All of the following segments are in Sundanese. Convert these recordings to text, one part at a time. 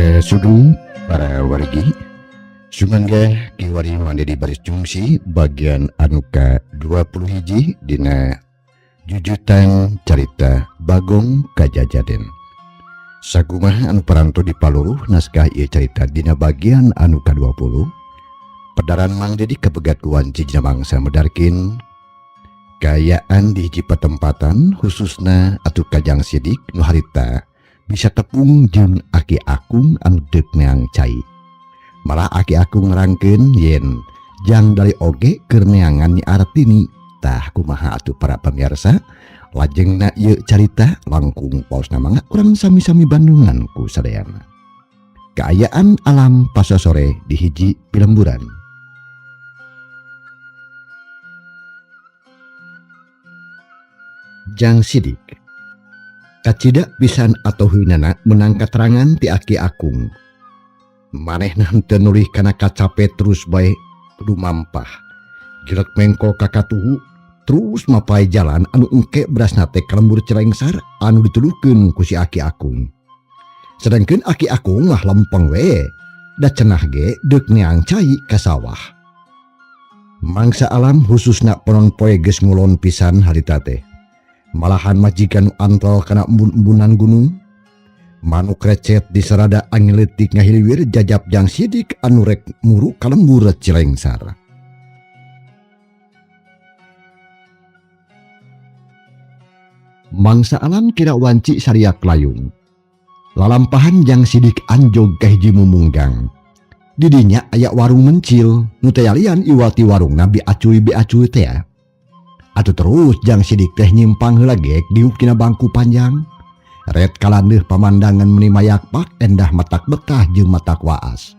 Sugeng para wargi Sumangga kiwari mandi di baris jungsi bagian anu ka 20 hiji dina jujutan carita Bagong Kajajaden. Sakumaha anu paranto dipaluruh naskah ieu carita dina bagian anu ka 20 pedaran Mang Dedi kabegat ku wanci dina mangsa medarkin kaayaan di hiji patempatan khususna atuh Kajang Sidik nu harita bisa tepung jeung Aki Akung anu deuk neang cai. Malah Aki Akung nerangkeun yen Jang Dali oge keur neangan Nyi Artini. Tah kumaha atuh para pamirsa lajengna ieu carita langkung paosna mangga urang sami-sami bandungan ku sadayana. Kaayaan alam pasosore di hiji pilemburan. Jang Sidik kacida pisan atau huinana menang katerangan ti Aki Akung. Manehna henteu nulih kana kacape terus bae lumampah. Jelek mengko kakatuhu terus mapai jalan anu engke berasna teh ka lembur Cilengsar anu dituduhkeun ku si Aki Akung. Sedangkeun Aki Akung mah lempeng we, da cenah ge deuk neang cai ka sawah. Mangsa alam khususna panon poe geus ngulon pisan harita teh. Malahan majikan nu antel kana embun-embunan gunung. Manuk recet di sarada angin leutik ngahiliwir jajap Jang Sidik anu rek muru ka lembur Cilengsar. Mangsa alam kira wanci sariak layung. Lalampahan Jang Sidik anjog ka hiji mumunggang. Didinya aya warung mencil, nu teh lian iwati warungna bi acuy bi acuy teh. Atuh terus Jang Sidik teh nyimpang heula geek diuk dina bangku panjang. Red kalandeuh pamandangan meni mayak pak endah matak betah jeung matak waas.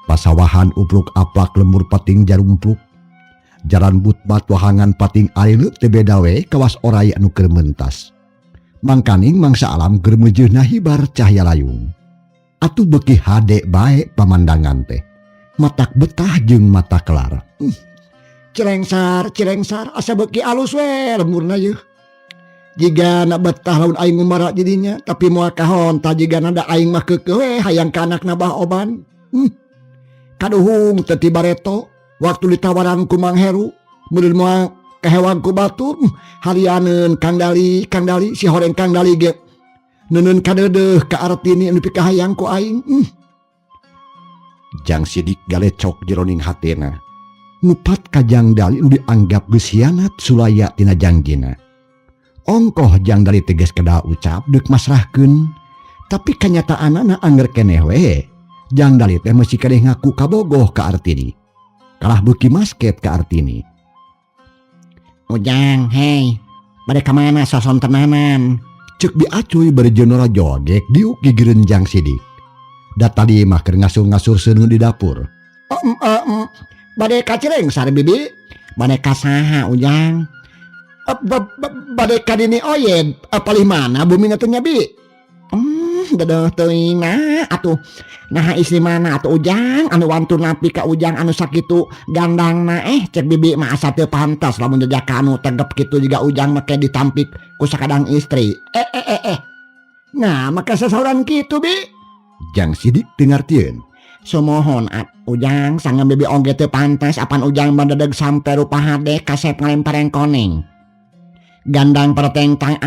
Pasawahan upluk aplak lembur pating jarumpluk. Jalan butbat wahangan pating areuleuh teu beda we kawas oray anu keur mentas. Mangkaning mangsa alam keur meujeunna hibar cahaya layung. Atuh beuki hade bae pamandangan teh. Matak betah jeung mata kelar. Cilengsar, Cilengsar, asa beuki alus we lemburna yeuh. Jiga na betah lamun aing ngumara jadinya, tapi moal kahon tah jiga na da aing mah keukeuh we hayang ka anakna Bah Oban. Kaduhung teh ti bareto, waktu ditawaran ku Mang Heru, meureun moal kahewang ku batur, halianeun Kang Dali, Kang Dali, si horeng Kang Dali ge. Neuneun kadeudeuh ka Artini anu pikahayang ku aing. Jang Sidik galecok jeroning hatena. Ngupat ka Jang Dali nu dianggap geus hianat sulaya tina jangjina. Ongkoh Jang Dali tegas kada ucap deuk masrahkeun, tapi kanyataanana angger keneh we. Jang Dali teh masih keneh ngaku kabogoh ka Artini. Kalah beuki masket ka Artini. Ujang, hei, bade ka mana sasontenanan? Ceuk Bi Acuy bari jeung nora jogek diuk gigireun Jang Sidik. Da tadi mah keur ngasur-ngasur seuneu di dapur. Bade ka Cilengsar bibi? Bade ka saha Ujang? Bade ka Dini Oyed, palih mana bumina teh nya bi? Dedeuh teuing nah atuh. Naha istri mana atuh Ujang anu wantun napi ka Ujang anu sakitu gandangna cek bibi mah asa teu pantas lamun jejaka anu tegep kitu jiga Ujang make ditampik ku sakadang istri. Nah make sasauran kitu bi. Jang Sidik teu ngartieun. Sumohon Ujang sanggem bibi oge teu pantas apan Ujang badedeg sampe rupa hade kasep ngalempar koneng. Gandang pertengtang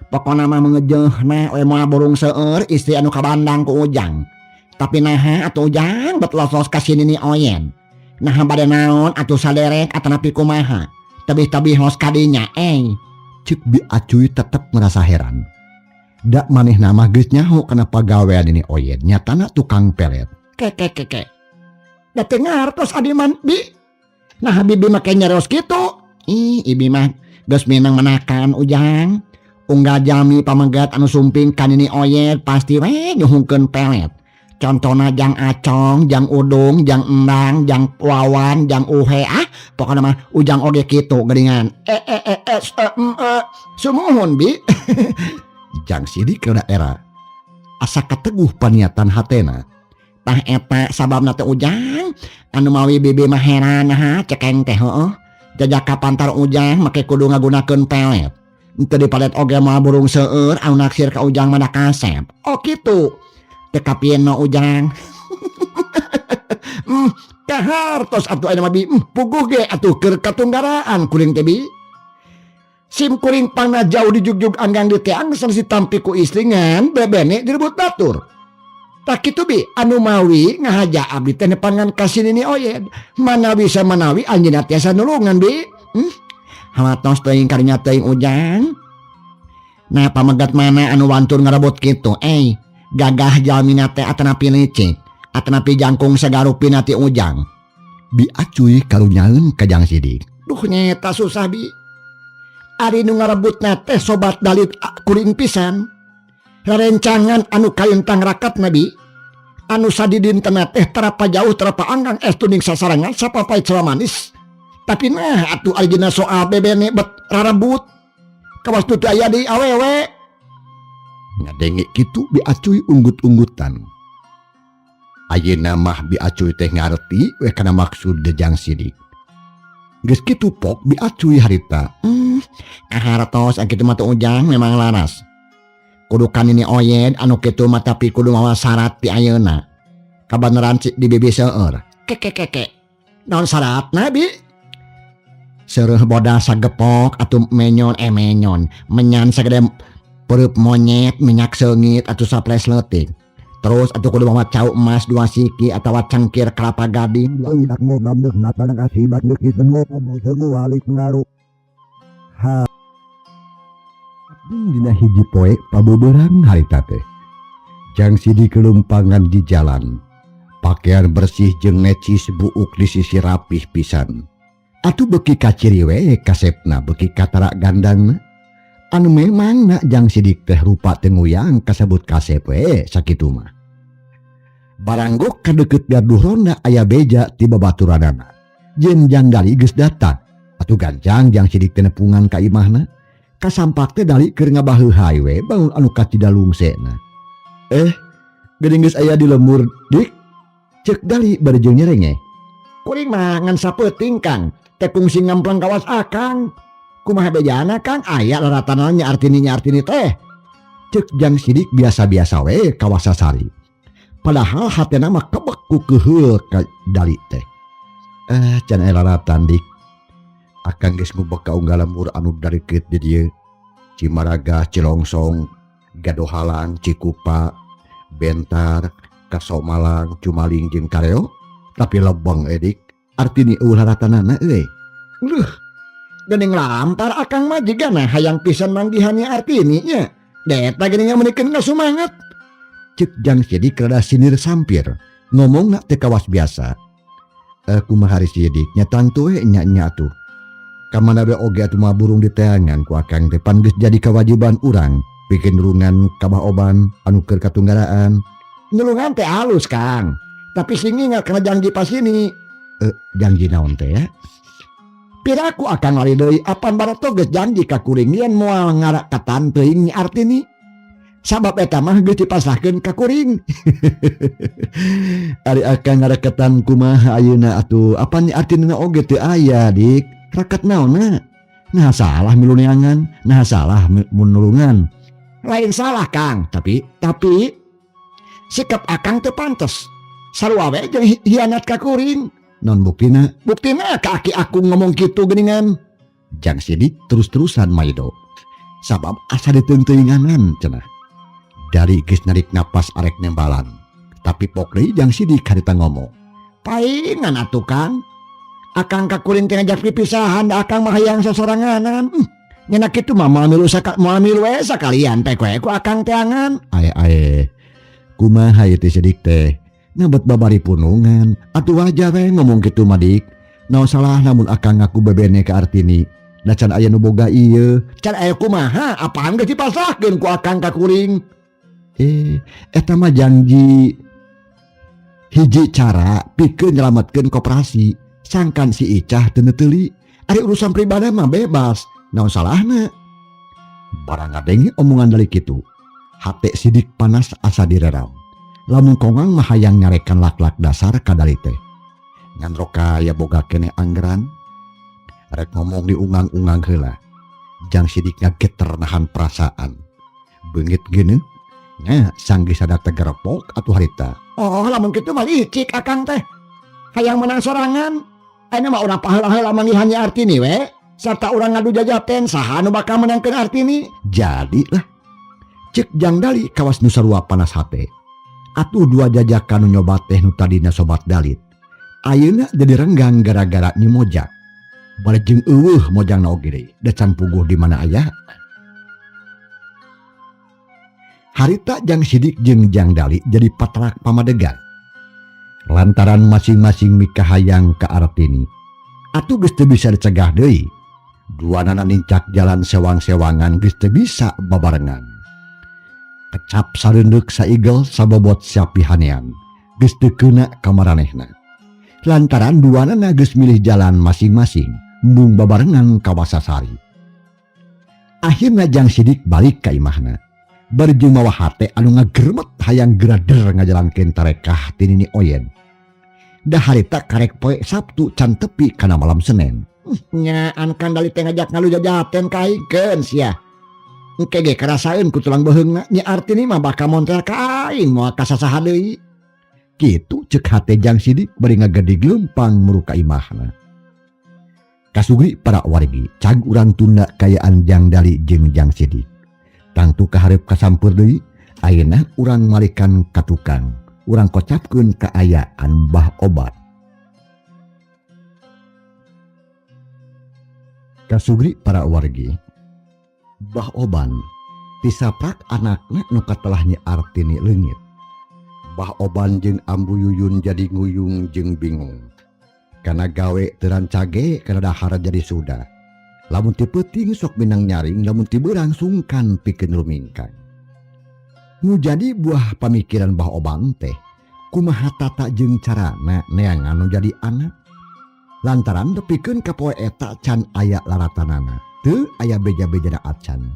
pokona mah mengejeuhna we moal burung seueur istri anu kabandang ku Ujang. Tapi naha atuh Ujang bet los-los ka sini ni oyen. Naha bade naon atuh saderek atanapi kumaha. Tebih-tebih los kadinya Ceuk Bi Acuy tetep merasa heran. Da manehna mah geus nyaho kana pagawean ini oyen nyatana tukang pelet. Ke ke ke ke. Da teu ngartos adi man bi. Nah bibi make nyeros kitu. Ih ibi mah geus minang menakan Ujang. Unggal jami pamegat anu sumping ka Nini Oyed pasti we nyuhungkeun pelet. Contona Jang Acong, Jang Udung, Jang Endang, Jang Wawan, Jang Uhe pokona mah Ujang oge kitu geuningan. Sumuhun bi. Jang Sidik rada era. Asa kateguh paniatan hatena. Tah eta sababna teh Ujang anu mawi bibi mah heran ha cekeng teh heueuh. Jajaka pantar Ujang make kudu ngagunakeun pelet. Teu dipalet oge moal burung seueur anu naksir ka Ujang mah da kasep. Oh kitu. Teu kapieno Ujang. Kahartos atuh ayeuna mah bi. Puguh ge atuh keur katunggaraan kuring teh bi. Sim kuring pangna jauh dijugjug anggang diteang sanes ditampi ku istri ngan bebene direbut batur. Tah kitu bi anu mawi ngahaja abdi teh nepangan ka si Nini Oyed. Manawi samanawi anjeunna tiasa nulungan bi. Hawatos teuing karinya teuing Ujang. Nah pamegat mana anu wantun ngarebut kitu gagah jalmina teh atanapi licik atanapi jangkung sagarupina ti Ujang. Bi Acuy karunyaeun ka Jang Sidik. Duh nyeta susah bi. Ari nu ngarebutna teh sobat dalit kuring pisan. Rerencangan anu kalintang rakatna bi. Anu sadidintena teh terapa jauh terapa anggang es tuning sasarengan sapapait manis. Tapi nah atuh ari dina soal bebene bet rarebut. Kawas teu aya di awewe. Ngadenge kitu Bi Acuy unggut-unggutan. Ayeuna mah Bi Acuy teh ngarti we kana maksud Jang Sidik. Geus kitu pok Bi Acuy harita. Kahartos kitu mah teu Ujang memang laras. Kudu ka Nini Oyed anu kitu mah tapi kudu mawa syarat ti ayeuna. Kabeneran cik di bibi seueur. Keke. Naon syaratna bi? Seureuh bodas sagepok atuh menyon menyon menyan sagede pereup monyet minyak seungit atuh saples leutik. Terus atuh kudu mawa cau emas 2 siki atawa cangkir kelapa gading. Dina hiji poe pabeberang harita teh. Jang Sidik kelumpangan di jalan. Pakaian bersih jeung necis buuk di sisi rapih pisan. Atuh beuki kaciri we kasepna beuki katara gandangna. Anu memang na Jang Sidik teh rupa teu nguyang kasebut kasep we sakitu mah. Baranggok ka deukeut gardu ronda aya beja ti babaturanana. Jeung Jang Dali geus datang. Atuh gancang Jang Sidik teh nepungan ka imahna. Kasampak teh Dali keur ngabaheuhay we bangun anu kacidalungsena. Geuning geus aya di lembur dik. Ceuk Dali bari jeung nyerenge. Kuring mah ngan sapeuting Kang, teh kungsi ngamplang kawas akang. Kumaha bejana Kang aya laratanana nya artini nya artini teh. Ceuk Jang Sidik biasa-biasa we kawasa sari. Padahal hatena mah kebek ku keuheul ka Dali teh. Can aya laratan dik. Akang geus ngubek ka unggal lembur anu dareukeut di dieu. Cimaraga, Cilongsong, Gadohalang, Cikupa, Bentar, Kasomalang, Cumaling jeung Kareo. Tapi lebeng edik, artini eueuh laratanana euy. Leuh, geuning lampar akang mah jigana hayang pisan manggihan nya artini nya. Deta geuning meunikeun ngasumangat. Ceuk Jang Sidik rada sinir sampir, ngomongna teu kawas biasa. Kumaha ari Sidik nya tangtu we nya-nya atuh. Kamana be oge atuh mah burung diteangan ku akang teh pan geus jadi kewajiban urang pikeun nulungan ka Bah Oban anu keur katunggaraan. Nulungan teh halus Kang, tapi sing ingat kana janji pas ini. Janji naon teh ya? Piraku akang lari deui apan baroto geus janji ka kuring yen moal ngarakatan teuing Nyi Artini. Sabab eta mah geus dipasrahkeun ka kuring. Ari akang ngareketan kumaha ayeuna atuh? Apan Nyi Artinina oge teu aya dik? Raket naonna? Nah salah milu neangan, nah salah mun nulungan. Lain salah Kang, tapi sikap akang teu pantes. Sarua we jeung hianat ka kuring. Non buktina? Buktina ka aki aku ngomong kitu geuningan. Jang Sidik terus-terusan maido. Sabab asa diteung-teuinganan cenah. Dari geus narik napas arek nembalan. Tapi pok deui Jang Sidik harita ngomong. Paingan atuh Kang. Akang ka kuring teh ngajak pipisahan, da akang mah hayang sasoranganan. Nyenak kitu mah moal milu moal milu we sakalian pek we ku akang teangan. Ae ae. Kumaha ieu teh Sidik teh? Ngebet babari punungan. Atuh wajar we ngomong kitu mah dik. Naon salah namun akang ngaku bebene ka Artini. Da can aya nu boga ieu. Can aya kumaha? Apaan geus dipasrahkeun ku akang ka kuring? Eta mah janji hiji cara pikeun nyelametkeun koperasi. Sangkan si Icah teu neuteli. Ari urusan pribadi mah bebas. Naon salahna? Barang ngadenge omongan dari kitu. Hate Sidik panas asa direram. Lamun kongang mah hayang nyarekan lak-lak dasar ka Dali teh. Ngan roka aya boga keneh anggeran. Rek ngomong diungang-ungang heula. Jang Sidik ngageter nahan perasaan. Beungit geuneuh. Nya sanggeus sada tegerpok atuh harita. Oh, lamun kitu mah licik akang teh. Hayang menang sorangan. Ayeuna mah urang paheula-heula manggihan Nyi Artini we. Sarta urang ngadu jajaten saha nu bakal menangkeun Artini. Jadilah. Cek Jang Dali kawas nu sarua panas hate. Atuh dua jajakan nu nyoba teh nu tadina sobat dalit. Ayeuna jadi renggang gara-gara Nyi Mojang. Balik jeung eueuh mojangna oge deui. Da can puguh di mana aya. Harita Jang Sidik jeung Jang Dali jadi patrak pamadegan. Lantaran masing-masing mikahayang ka Artini. Atuh geus teu bisa dicegah deui. Duanana nincak jalan sewang-sewangan geus teu bisa babarengan. Kecap sareundeuk saigel sabobot sapihanean. Geus teu keuna ka maranehna. Lantaran duanana geus milih jalan masing-masing, embung babarengan ka Wasasari. Akhirna Jang Sidik balik ka imahna. Bari jeung mawa hate anu ngagermet hayang gerader ngajalankeun tarekah ti Nini Oyen. Da harita karek poe Sabtu can tepi kana malam Senin. Nyaan Kang Dali teh ngajak ngalu jajaten ka aing sia. Engke ge karasaeun ku tulang beuheungna Nyi Artini mah bakal montel ka aing moal ka sasaha deui. Kitu ceuk hate Jang Sidik bari ngagedig leumpang muru ka imahna. Kasugri para wargi cag urang tunda kayaan Jang Dali jeung Jang Sidik. Tangtu kahareup kasampeur deui, ayeuna urang malikan ka tukang, urang kocapkeun kaayaan Bah Oban. Kasugri para wargi, Bah Oban tisaprak anakna nu katelah Nyi Artini leungit. Bah Oban jeung Ambu Yuyun jadi nguyung jeung bingung. Kana gawe teu rancage kana dahar jadi sudah. Lamun ti peuting sok minang nyaring, lamun ti beurang sungkan pikeun rumingkang. Nu jadi buah pamikiran Bah Oban teh, kumaha tata jeung carana neangan nu jadi anak. Lantaran tepikeun ka poe eta can aya laratanana, teu aya beja-bejana acan.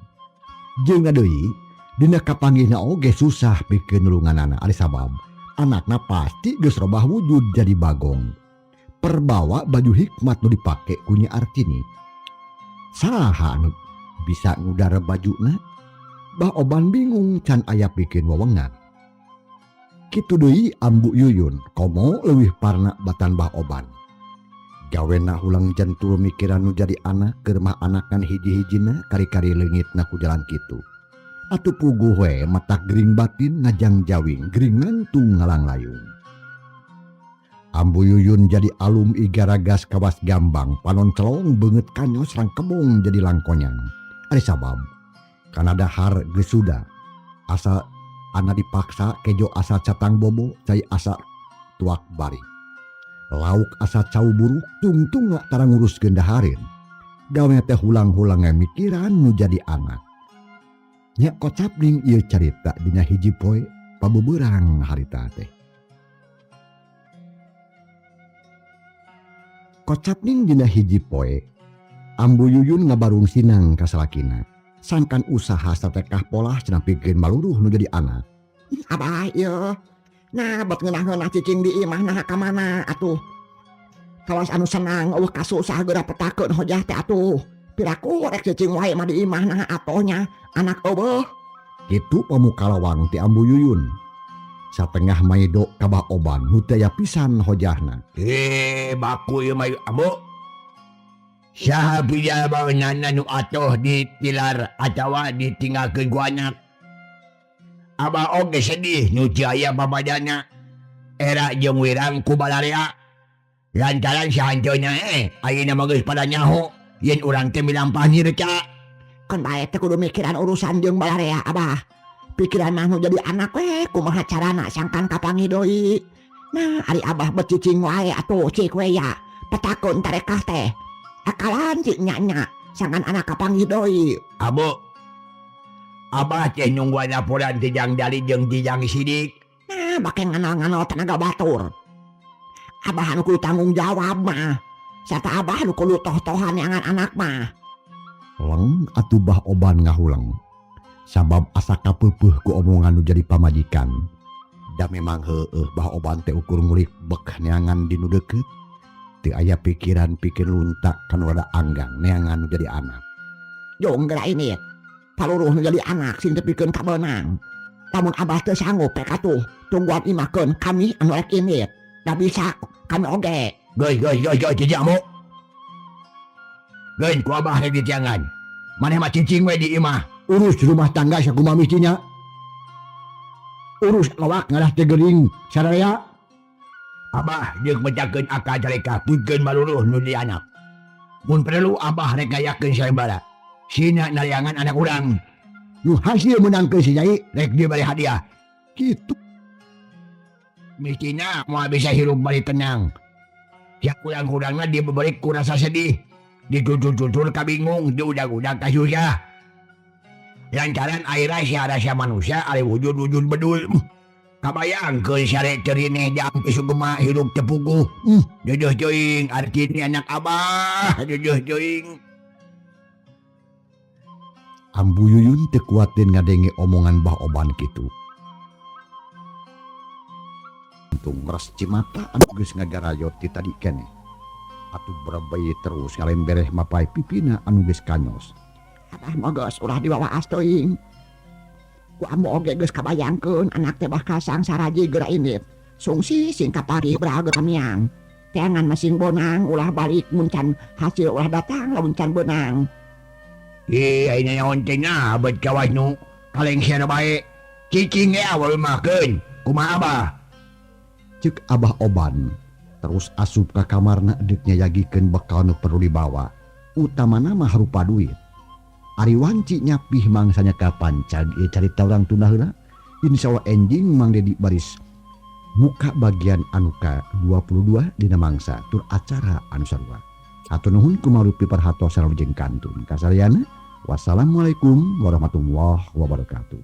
Jeung deui, dina kapanggihna oge susah pikeun nulunganana ari sabab anakna pasti geus robah wujud jadi bagong. Perbawa baju hikmat nu dipake ku Nyi Artini. Saha anu bisa ngudar bajuna? Bah Oban bingung can aya pikeun wewengan. Kitu deui Ambu Yuyun komo leuwih parna batan Bah Oban. Gawena hulang jentul mikiran nu jadi anak keur mah anakan hiji-hijina kari-kari leungitna ku jalan kitu. Atuh puguh we matak gering batin ngajang jawing gering ngantung ngalanglayung. Ambu Yuyun jadi alum igaragas kawas gambang panon celong beungeut kanyos rangkebong jadi langkonyang. Ari sabab kana dahar geus suda asa ana dipaksa kejo asa catang bobo cai asa tuak bari. Lauk asa cau buruk tungtung tara nguruskeun dahareun. Gawe teh hulang-hulang mikiran nu jadi anak. Nya kocap ning ieu carita dina hiji poe pabeberang harita teh. Kocap ning dina hiji poe, Ambu Yuyun ngabarung sinang ka salakina. Sangkan usaha satekah polah cenah pikeun maluruh nu jadi anak. Abah ieu, nah bet ngeunah-ngeunah cicing di imah nah ka mana atuh. Kawas anu senang eueuh kasusah geura petakeun hojah teh atuh. Piraku rek cicing wae mah di imah nah atohnya anak eueuh. Kitu pamuka lawang ti Ambu Yuyun. Satengah maido ka Bah Oban nu teu aya pisan hojahna. Baku ieu mah Ambu. Saha pijal bangunanna nu atoh ditilar atawa ditinggalkeun ku anak. Abah oge sedih nu teu aya papadana. Era jeung wirang ku balarea. Lantaran sahanteuna ayeuna mah geus pada nyaho yen urang teh milampah nyirca. Kan bae teh kudu mikiran urusan jeung balarea Abah. Pikiran mah nu jadi anak we kumaha carana sangkan kapanggih deui. Nah ari Abah becicing wae atuh cik we ya. Petakun tarekah teh. Akalan cik nya-nya sangkan anak kapanggih deui. Abu. Abah teh nungguan laporan ti Jang Dali jeung ti Jang Sidik. Nah bake nganal-nganal tenaga batur. Abah anu kudu tanggung jawab mah. Sarta Abah anu kudu toh-tohan neangan anak mah. Leng atuh Bah Oban ngahuleng. Sabab asa kapeupeih ku omongan nu jadi pamajikan. Da memang heueuh Bah Oban teh ukur ngulik bek neangan di nu deukeut. Teu aya pikiran pikir lunta kanu rada anggang neangan nu jadi anak. Jong geura ini. Paluruh nu jadi anak sing tepikeun kabeunang. Lamun abah teu sanggup rek atuh tungguan imahkeun kami anu rek indit. Da bisa kami oge. Geus geus geus geus cicing ambu. Geus ku abah rek ditiangan. Maneh mah cicing we di imah. Urus rumah tangga sakumaha mistinya. Urus lawak ngalah teh gering sararea. Abah jeung mecakeun akal careka pikeun maluruh nu di anak. Mun perlu abah rek ngayakeun sayembara. Sina nariangan anak urang. Nu hasil meunangkeun si Nyai rek diberi hadiah. Kitu. Mistina moal bisa hirup bari tenang. Ya kurang-kurangna diberi ku rasa sedih. Ditutur-tutur kabingung, diudag-udag kasusah. Lantaran aira sia rasa manusia ari wujud-wujud bedul. Kabayangkeun sare cerineh jam sugema hirup teu puguh. Deudeuh teuing artini anak abah, deudeuh teuing. Ambu Yuyun teu kuateun ngadenge omongan Bah Oban kitu. Untung meres cimata anu geus ngagarayot ti tadi keneh. Atuh berebei terus ngalembereh mapay pipina anu geus kanyos. Abah mah geus ulah diwawaas teuing. Ku ambu oge geus kabayangkeun anak teh bakal sangsara geura indit. Sungsi sing kapari braga kamiang. Teangan masing bonang ulah balik mun can hasil ulah datang lamun can beunang. Ih, ayeuna naon teh nah bet kawas nu kalengser bae. Cicing ge awal makeun. Kumaha abah? Ceuk Abah Oban terus asup ka kamarna deuk nyayagikeun bekal nu perlu dibawa. Utamana mah rupa duit. Ari wanci nyapih mangsanya ka pancag ieu carita urang tunda heula. Insyaallah enjing Mang Dedi baris muka bagian anu ka 22 dina mangsa tur acara anu sarua. Hatur nuhun kumarupi perhatosan wilujeng kantun. Kasariana wassalamualaikum warahmatullahi wabarakatuh.